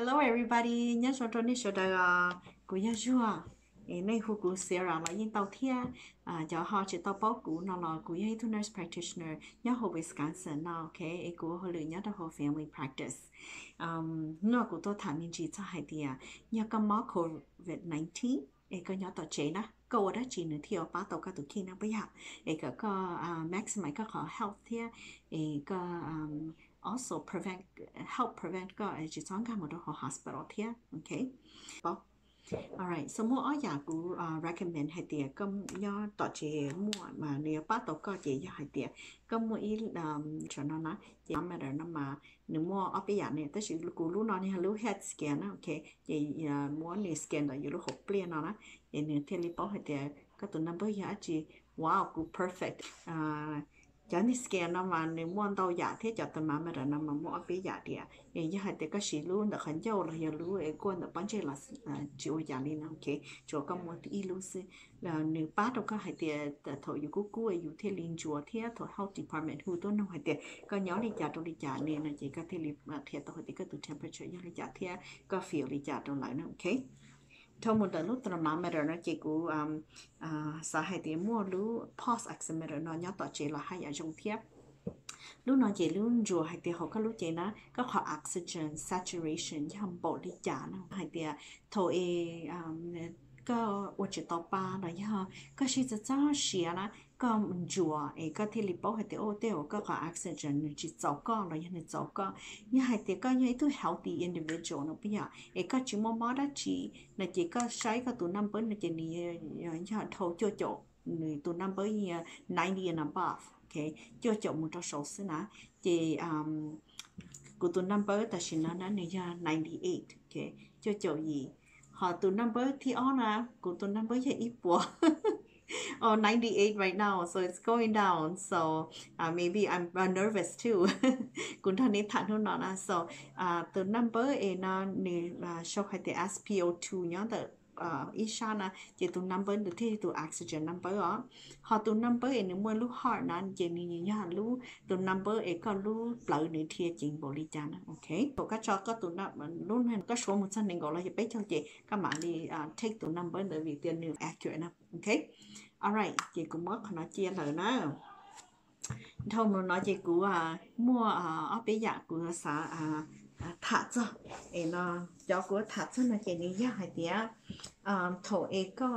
Hello everybody, nyob zoo rau nej sawv daws os. Kuv yog Zuag, es nej hu kuv Sarah los yeej tau thiab. Cov ho tsis tau paub kuv no los kuv yog ib tug nurse practitioner nyob hauv Wisconsin no, ok, es kuv ua hauj lwm nyob rau hauv family practice. Hnub no kuv tuaj tham me ntsis txog hais tias yog koj mob covid nineteen es koj nyob tom tsev na, koj ua dab tsi nws thiaj yuav pab tau koj tus kheej na puas yog? Es kom koj maximize koj qhov health thiab, es koj also prevent, help prevent koj tsis txhob nkag mus rau hauv hospital thiab, ok. Alright, so muaj ob yam kuv recommend hais tias koj nyob tom tsev muaj mas nws yuav pab tau koj ces yog hais tias koj muaj ib, tam no na, ces thermometer no mas nws muaj ob peb yam ne, tab sis kuv lub no yog lub head scan na, ok, ces muab nws scan ntawm yus lub hauv pliaj no na, ces nws thiaj li paub hais tias koj tus number yog dab tsi. Wow, kuv perfect. Cov nws scan no mas nws muaj ntau yam thiab cov thermometer no mas muaj ob peb yam diam. Es yog hais tias koj siv lub ntawm qhov ncauj los yog lub es kuaj ntawm pob ntseg los tsis ua cas li no, ok, tsuas koj muaj ib lub xwb. Nws pab rau koj hais tias thaum yus kub kub yus thiaj li ntsuas thiab thaum health department hu tuaj nug hais tias koj nyob li cas rau li cas li no ces koj thiaj li qhia tau hais tias koj tus temperature yog li cas thiab koj feel li cas rau lawv na, ok. Dhau mus ntawm lub thermometer no ces kuv xav hais tias muaj lub pulse oximeter no nyob tom tsev los haj yam zoo thiab. Lub no ces lub ntsuas hais tias hauv koj lub cev na koj qhov oxygen saturation yog npaum li cas na, hais tias thaum es koj ua tsis tau pa los yog koj sib txawj txog siav na, koj ntsuas es koj thiaj li paub hais tias tej zaum koj qhov oxygen nws tsis txaus koj los yog nws txaus koj. Yog hais tias koj yog ib tug healthy individual no puas yog, es koj tsis muaj mob dab tsi no ces koj saib koj tus number no ces nws yog dhau cuaj caum, nws tus number yog ninety and above, ok, cuaj caum mus rau saud xwb na. Ces kuv tus number tam sim no na nws yog ninety eight, ok, cuaj caum yim. Ho tus number thib ob na, kuv tus number yog ib puas. Oh, ninety eight right now, so it's going down. So maybe I'm nervous too. Kuv nrog neb tham hnub no na. So tus number es no nws show hais tias S P O two nyob ntawm ib sab na, ces tus number nws thiaj li tus oxygen number os. Ho tus number es nws muaj lub heart na, ces nws yog lub, tus number es koj lub plawv nws dhia ceev npaum li cas na, ok. Thaum koj tso koj tus, lub, koj suav mus txog nees nkaum los yog peb caug ces koj mam li take tus number ntawd vim tias nws accurate na, ok. Alright, ces kuv muab qhov no cia lawm na. Dhau mus no ces kuv muaj ob peb yam kuv xav tham txog. Es no, cov kuv tham txog no ces nws yog hais tias thaum es koj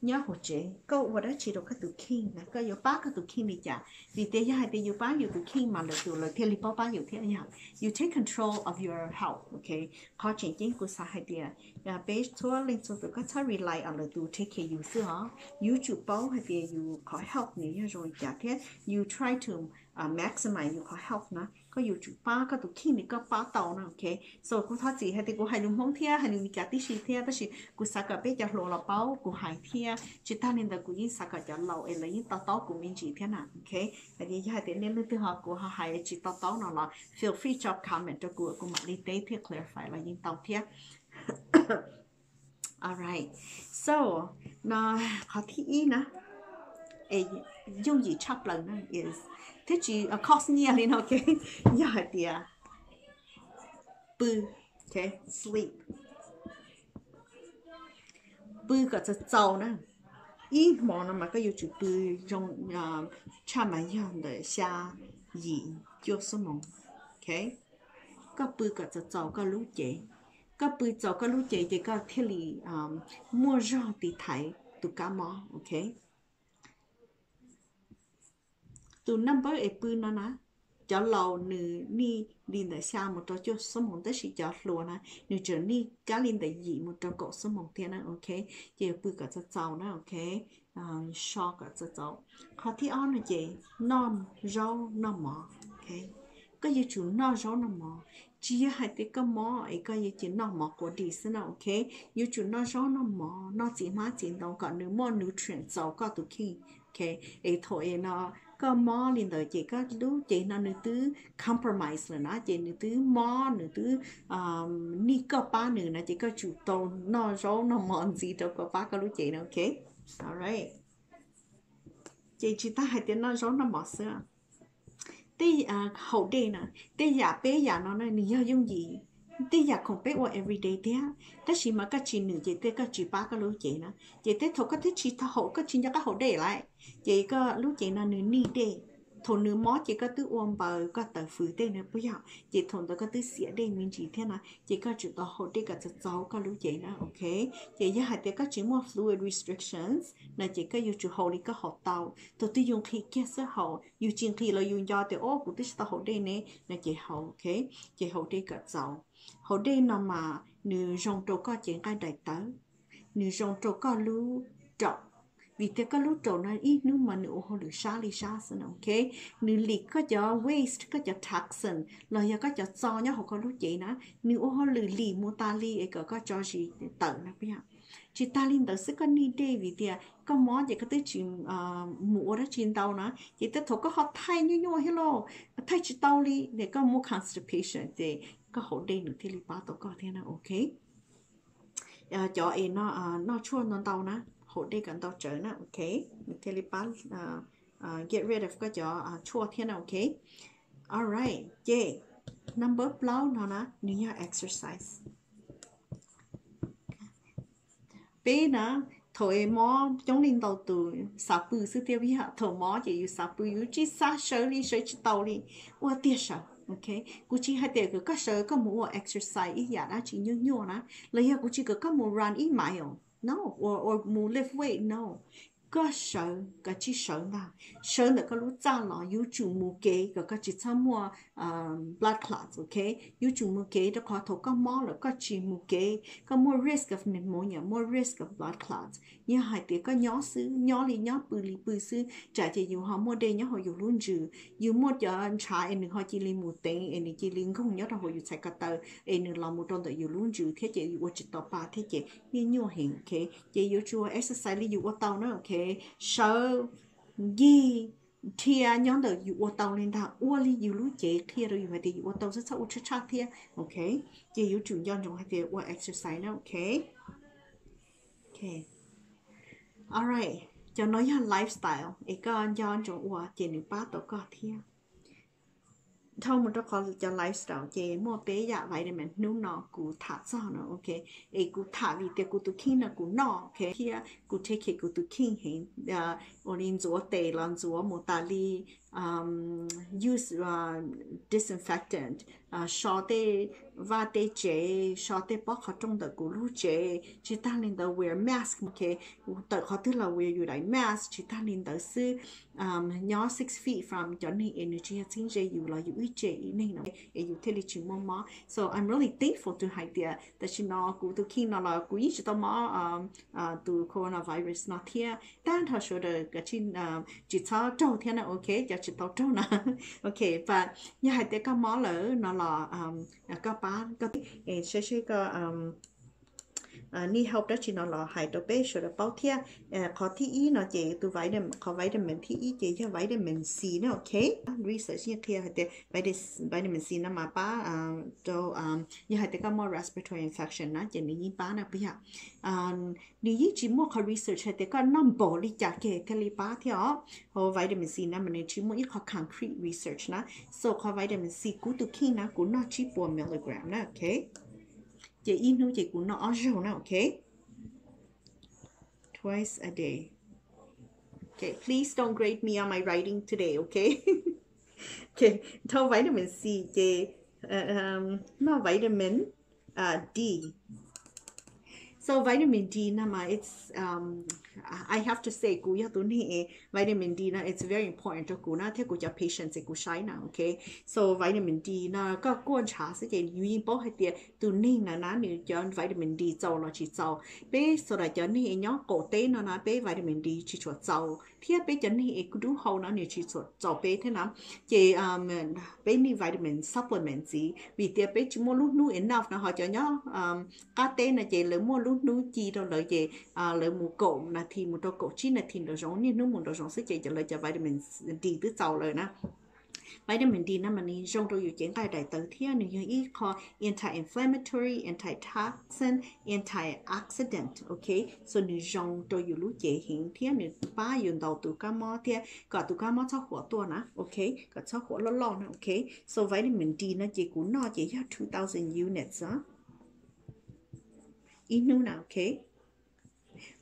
nyob hauv tsev koj ua dab tsi rau koj tus kheej na, koj yuav pab koj tus kheej li cas? Vim tias yog hais tias yus pab yus tus kheej mas lwm tus lawv thiaj li paub pab yus thiab yog. You take control of your health, ok. Qhov tseem ceeb kuv xav hais tias peb txhua leej txhua tus koj txhob rely on lwm tus take care yus xwb os. Yus tsum paub hais tias yus qhov health nws yog zoo li cas thiab you try to maximize yus qhov health na. Koj yuav tsum pab koj tus kheej li koj pab tau na, ok. So kuv thov txim hais tias kuv hais lus Hmoob thiab hais lus Meskas tib si thiab, tab sis kuv xav kom peb cov hluas los paub kuv hais thiab. Tsis tag li ntawd kuv yeej xav kom cov laus es lawv yeej to taub kuv me ntsis thiab na, ok. Hais tias yog hais tias nej leej twg ho kuv ho hais tsis to taub no los feel free to comment rau kuv, kuv mam li teb thiab clarify los yeej tau thiab. Alright, so no, qhov thib ib na, es yooj yim tshaj plaws na is, thiab tsis cost nyiaj li no, ok, yog hais tias pw, ok, sleep, pw kom txaus txaus na. Ib hmo no mas koj yuav tsum pw zoo tshaj mas yog ntawm xya, yim, cuaj xuab moos, ok. Koj pw kom txaus txaus koj lub cev. Koj pw txaus koj lub cev ces koj thiaj li muaj zog tiv thaiv tus kab mob, ok. Tus number es pw no na, cov laus nws nij li ntawm xya mus rau cuaj xuab moos, tab sis cov hluas na nws tseem nij kab li ntawm yim mus rau kaum xuab moos thiab na, ok. Ces pw kom txaus txaus na, ok. So kom txaus txaus. Qhov thib ob no ces noj zaub noj mov, ok. Koj yuav tsum noj zaub noj mov, tsis yog hais tias koj mob es koj yuav cia noj mov quav dis xwb na, ok. Yuav tsum noj zaub noj mov, noj txiv hmab txiv ntoo kom nws muaj nutrient txaus koj tus kheej, ok. Es thaum es no koj mob li ntawd ces koj lub cev no nws twb compromise lawm na, ces nws twb mob, nws twb nij koj pab nws na, ces koj tsum tau noj zaub noj mov ntxiv rau kom pab koj lub cev na, ok. Alright. Ces tsis tas hais tias noj zaub noj mov xwb, tej haum dej na, tej yam peb yam no na nws yog yooj yim tej yam khoom peb ua everyday thiab, tab sis mas koj tsis nws ces tej koj tsis pab koj lub cev na. Ces tej thaum koj twb tsis tau haus, koj tsis nco qab haus dej lawm, ces koj lub cev no nws nij dej. Thaum nws mob ces koj twb ua npaws koj tawm fws tej na puas yog, ces thaum ntawd koj twb xiam dej me ntsis thiab na, ces koj tsum tau haus dej kom txaus txaus koj lub cev na, ok. Ces yog hais tias koj tsis muaj fluid restrictions no ces koj yuav tsum haus li koj haus tau. Thaum twg yus nqhis kiag xwb haus, yus tsis nqhis los yus nco tias o kuv twb tsis tau haus dej ne no ces haus, ok. Ces haus dej kom txaus. Haus dej no mas nws zoo rau koj cev nqaij daim tawv, nws zoo rau koj lub raum, vim tias koj lub raum no ib hnub mas nws ua hauj lwm sab li sab xwb na, ok. Nws lim koj cov waste, koj cov toxin los yog koj cov txo nyob hauv koj lub cev na, nws ua hauj lwm lim mus tas li es kom koj tso zis tawm na puas yog. Tsis tas li ntawd xwb koj nij dej vim tias koj mob ces koj twb tsis mus ua dab tsi ntau na, ces tej thaum koj ho thaij nyuaj nyuaj thiab lauj, thaij tsis tau li ces koj muaj constipation ces koj haus dej nws thiaj li pab tau koj thiab na, ok. Cov es no noj tshuaj ntau ntau na, haus dej kom ntau tsawv na, ok, nws thiaj li pab get rid of koj cov tshuaj thiab na, ok. Alright, ces number plaub no na nws yog exercise. Peb na, thaum es mob coob li ntau tus xav pw xwb thiab, yog thaum mob ces yus xav pw yus tsis xav sawv li, sawv tsis tau li, ua tiag sawv, ok. Kuv tsis hais tias kom koj sawv koj mus ua exercise ib yam dab tsi nyuaj nyuaj na, los yog kuv tsis kom koj mus run ib mile, no, or mus lift weight, no. Koj sawv, koj tsis sawv ntag, sawv ntawm koj lub txaj los yuav tsum mus kev kom koj tsis txhob muaj blood clots, ok. Yuav tsum mus kev rau qhov thaum koj mob lawm koj tsis mus kev koj muaj risk of pneumonia, muaj risk of blood clots. Yog hais tias koj nyob xwb, nyob li nyob, pw li pw xwb, tsam ces yus ho muaj dej nyob hauv yus lub ntsws, yus muaj cov ntshav es nws ho cia li mus teev es nws cia li nkoog nyob rau hauv yus txhais ko taw es nws los mus rau ntawm yus lub ntsws thiab ces yus ua tsis tau pa thiab ces nyuaj nyuaj heev, ok. Ces yuav tsum exercise li yus ua tau na, ok. Sawv, nkig, dhia nyob ntawm yus ua tau li ntag, ua li yus lub cev qhia rau yus hais tias yus ua tau xwb, txhob ua tshaj tshaj thiab, ok. Ces yuav tsum nco ntsoov hais tias ua exercise na, ok. Alright, cov no yog lifestyle es koj nco ntsoov ua ces nws pab tau koj thiab. Dhau mus rau qhov cov lifestyle ces muaj peb yam vitamin hnub no kuv tham txog no, ok. Es kuv tham vim tias kuv tus kheej no kuv noj, ok, thiab kuv take care kuv tus kheej heev. Ua li ntxuav tes los ntxuav mus tas li, use disinfectant, so tej vaj tej tsev, so tej pob qhov rooj ntawm kuv lub tsev, tsis tas li ntawd wear mask, ok. Tawm qhov twg los wear yus daim mask, tsis tas li ntawd xwb, nyob six feet from cov neeg es nws tsis yog txheeb ze yus los yus ib tse ib neeg no es yus thiaj li tsis muaj mob. So I'm really thankful to hais tias tam sim no kuv tus kheej no los kuv yeej tsis tau mob tus coronavirus no thiab. Tag nrho sawv daws kav tsij tsis txhob raug thiab na, ok, cov tsis tau raug na. Ok, but yog hais tias koj mob lawm no los koj pab koj, saib seb koj need help dab tsi no los hais rau peb sawv daws paub thiab. Qhov thib ib no ces tus vitamin, qhov vitamin thib ib ces yog vitamin C na, ok. Research yeej qhia hais tias vitamin C no mas pab rau, yog hais tias koj muaj respiratory infection na ces nws yeej pab na, puas yog? Nws yeej tsis muaj qhov research hais tias koj noj npaum li cas kiag thiaj li pab thiab os. Ho vitamin C no mas nws tsis muaj ib qho concrete research na. So qhov vitamin C kuv tus kheej na kuv noj tsib puas milligram na, ok. Ces ib hnub ces kuv noj ob zaug na, ok. Twice a day. Okay, please don't grade me on my writing today, okay? Okay, dhau vitamin C ces noj vitamin D. So vitamin D no mas it's, I have to say kuv yog tus neeg vitamin D no it's very important rau kuv na thiab kuv cov patients es kuv saib na, okay? So vitamin D no koj kuaj ntshav xwb ces yus yeej paub hais tias tus neeg na na nws cov vitamin D txaus los tsis txaus. Peb sawv daws cov neeg nyob qaum teb no na peb vitamin D tsis tshua txaus thiab peb cov neeg es dub hau no nws tsis tshua txaus peb thiab na. Ces peb need vitamin supplement ntxiv vim tias peb tsis muaj lub hnub enough no, ho cov nyob qab teb no ces lawv muaj lub hnub ci rau lawv ces lawv mus kaum nas this mus rau kaum tsib nas this nraum zoov, niaj hnub mus nraum zoov xwb ces lawv cov vitamin D twb txaus lawm na. Vitamin D no mas nws zoo rau yus cev nqaij daim tawv thiab nws yog ib qho anti-inflammatory, antitoxin, antioxidant, ok. So nws zoo rau yus lub cev heev thiab nws pab yus ntaus tus kab mob thiab kom tus kab mob txhob huam tuaj na, ok, kom txhob huam loj loj na, ok. So vitamin D no ces kuv noj ces yog two thousand units ib hnub na, ok.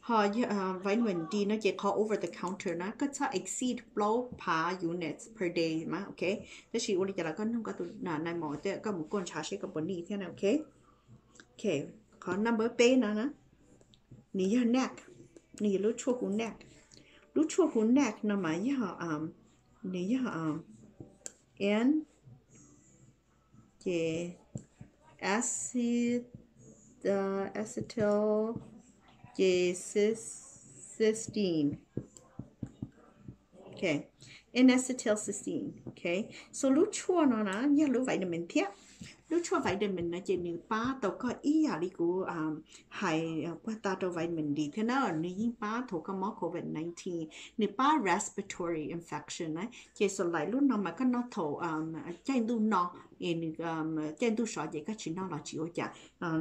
Ho vitamin D no ces qhov over the counter na, koj txhob exceed plaub phav units per day mas, ok. Tab sis ua li cas los koj nug koj tus nai mos tias koj mus kuaj ntshav seb koj puas nij thiab na, ok. Ok, qhov number peb no na, nws yog nac, nws yog lub tshuaj hu nac. Lub tshuaj hu nac no mas yog, nws yog N ces acid, acetyl ces cysteine, ok, N-acetylcysteine, ok. So lub tshuaj no na yog lub vitamin thiab. Lub tshuaj vitamin no ces nws pab tau koj ib yam li kuv hais puag ta rau vitamin D thiab na, nws yeej pab thaum koj mob covid nineteen, nws pab respiratory infection na. Ces so lais lub no mas koj noj thaum caij ntuj no, es nws caij ntuj sov ces koj tsis noj los tsis ua cas.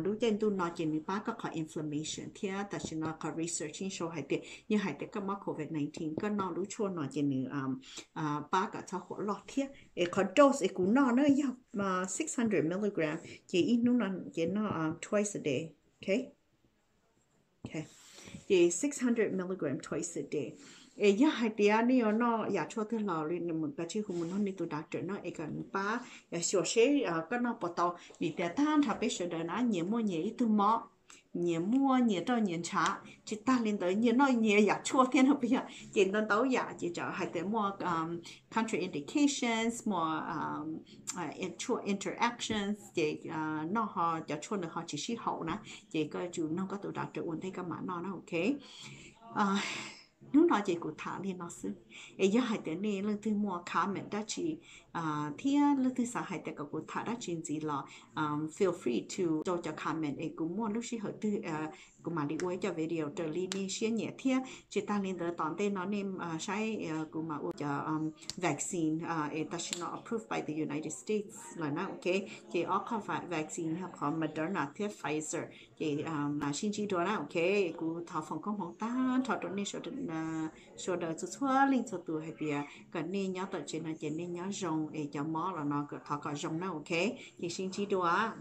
Lub caij ntuj no ces nws pab koj qhov inflammation thiab tam sim no qhov research yeej sau hais tias yog hais tias koj mob covid nineteen koj noj lub tshuaj no ces nws pab kom txhob huam loj thiab. Es qhov dose es kuv noj na yog six hundred milligram, ces ib hnub no ces noj twice a day, ok. Ces six hundred milligram twice a day. Es yog hais tias nej yuav noj yam tshuaj twg los li nws mus kav tsij hu mus nug nej tus doctor no es kom nws pab xyuas seb koj noj puas tau. Vim tias tag nrho peb sawv daws na nyias muaj nyias ib tug mob, nyias muaj nyias roj nyias ntshav, tsis tag li ntawd nyias noj nyias yam tshuaj thiab no puas yog? Ces ntau ntau yam ces txawm hais tias muaj contraindications, muaj tshuaj interactions, ces noj ho cov tshuaj ntawd ho tsis sib haum na, ces koj tsum nug koj tus doctor ua ntej koj mam noj na, ok. Hnub no ces kuv tham li no xwb. Es yog hais tias nej leej twg muaj comment dab tsi thiab leej twg xav hais tias kom kuv tham dab tsi ntxiv los feel free to rau cov comment es kuv muaj lub sij hawm twg kuv mam li ua ib co video raws li nej siab nyiam thiab. Tsis tag li ntawd tom ntej no nej saib kuv mam ua cov vaccine es tam sim no approved by the United States lawm na, ok. Ces ob qhov vaccine yog qhov Moderna thiab Pfizer. Ces sib ntsib dua na, ok. Kuv thov foom koob hmoov tag nrho rau nej sawv daws txhua txhua leej txhua tus hais tias kom nej nyob tom tsev no ces nej nyob zoo es cov mob los no thov kom zoo na, ok. Ces sib ntsib dua.